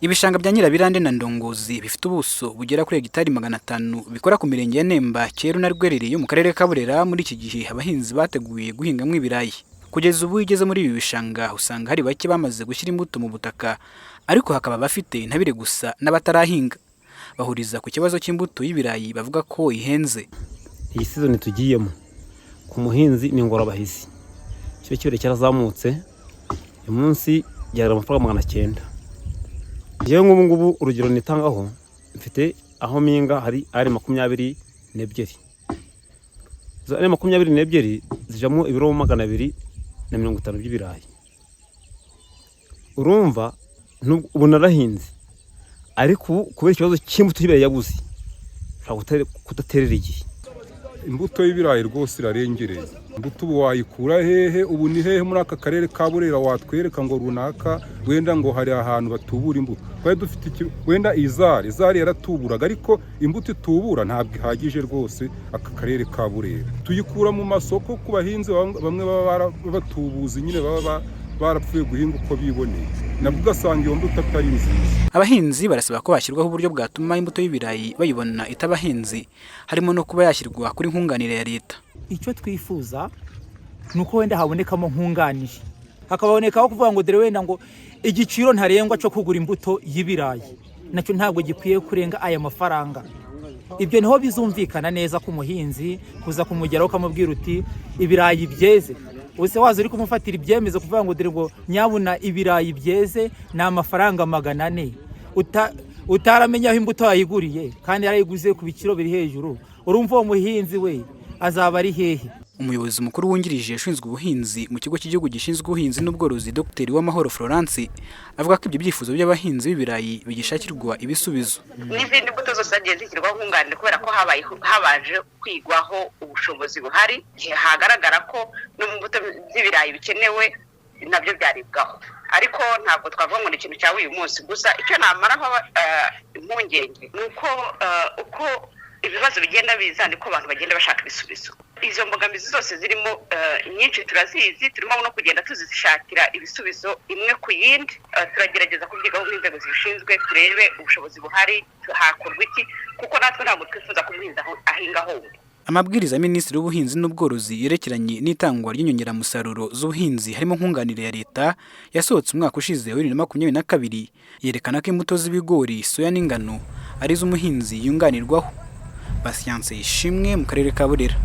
Ibishanga bya Nyirabirande na Ndongozi bifite ubuso bugera kuri hegitari 500 bikora ku mirenge ya Nemba, Cyeru na Rwerere yo mu karere ka Burera. Muri iki gihe abahinzi bateguye guhingamo ibirayi. Kugeza ubu iyo ugeze muri ibi bishanga usanga hari bake bamaze gushyira imbuto mu butaka, ariko hakaba abafite intabire gusa n'abatarahinga. Bahuriza ku kibazo cy'imbuto y'ibirayi bavuga ko ihenze. Iyi season tugiyemo ku muhinzi ni ingorabahizi. Ikiro cy'ibirayi cyarazamutse, uyu munsi gihagara amafaranga 900. Njyewe nk'ubu ngubu urugero nitangaho, mfite aho mpinga hari are 22. Izo are 22 zijamo ibiro 250 by'ibirayi. Urumva ubu narahinze, ariko ubu kubera ikibazo cy'imbuto y'ibirayi yabuze, ushobora kudaterera igihe. Imbuto y'ibirayi rwose irarengereye. Imbuto ubu wayikura hehe? Ubu ni hehe muri aka karere ka Burera watwereka ngo runaka wenda ngo hari ahantu batubura imbuto? Twari dufite wenda izari yaratuburaga, ariko imbuto itubura ntabwo ihagije rwose. Aka karere ka Burera tuyikura mu masoko ku bahinzi bamwe baba batubuzi nyine, baba barapfuye guhinga uko biboneye, nabwo ugasanga iyo mbuto atari nziza. Abahinzi barasaba ko hashyirwaho uburyo bwatuma imbuto y'ibirayi bayibona itabahenze, harimo no kuba yashyirwa kuri nkunganire ya leta. Icyo twifuza ni uko wenda habonekamo nkunganire, hakabonekaho kuvuga ngo dore wenda ngo igiciro ntarengwa cyo kugura imbuto y'ibirayi nacyo ntabwo gikwiye kurenga aya mafaranga. Ibyo niho bizumvikana neza ku muhinzi kuza kumugeraho ukamubwira uti ibirayi byeze, ubuse waza uri kumufatira ibyemezo kuvuga ngo dore ngo nyabuna ibirayi byeze ni amafaranga 400, utaramenya aho imbuto yayiguriye kandi yarayiguze ku biciro biri hejuru, urumva uwo muhinzi we azaba ari hehe? Umuyobozi mukuru wungirije ushinzwe ubuhinzi mu kigo cy'igihugu gishinzwe ubuhinzi n'ubworozi, Dr Uwamahoro Florence, avuga ko ibyo byifuzo by'abahinzi b'ibirayi bigishakirwa ibisubizo. N'izindi mbuto zose zagiye zishyirwaho nkunganire kubera ko habaye habanje kwigwaho ubushobozi buhari, hagaragara ko no mu mbuto z'ibirayi bikenewe nabyo byaribwaho. Ariko ntabwo twavuga ngo ni ikintu cya uyu munsi gusa. Icyo namaraho impungenge ni uko uko ibibazo bigenda biza niko abantu bagenda bashaka ibisubizo. Izo mbogamizi zose zirimo nyinshi turazizi, turimo no kugenda tuzishakira ibisubizo imwe ku yindi. Turagerageza kubyigaho nk'inzego zibishinzwe, turebe ubushobozi buhari, hakorwa iki, kuko natwe ntabwo twifuza ko umuhinzi ahinga ahomba. Amabwiriza ya Minisitiri w'Ubuhinzi n'Ubworozi yerekeranye n'itangwa ry'inyongeramusaruro z'ubuhinzi harimo nkunganire ya leta yasohotse umwaka ushize wa 2022 yerekana ko imbuto z'ibigori, soya n'ingano ari zo umuhinzi yunganirwaho. Patience Ishimwe mu karere ka Burera.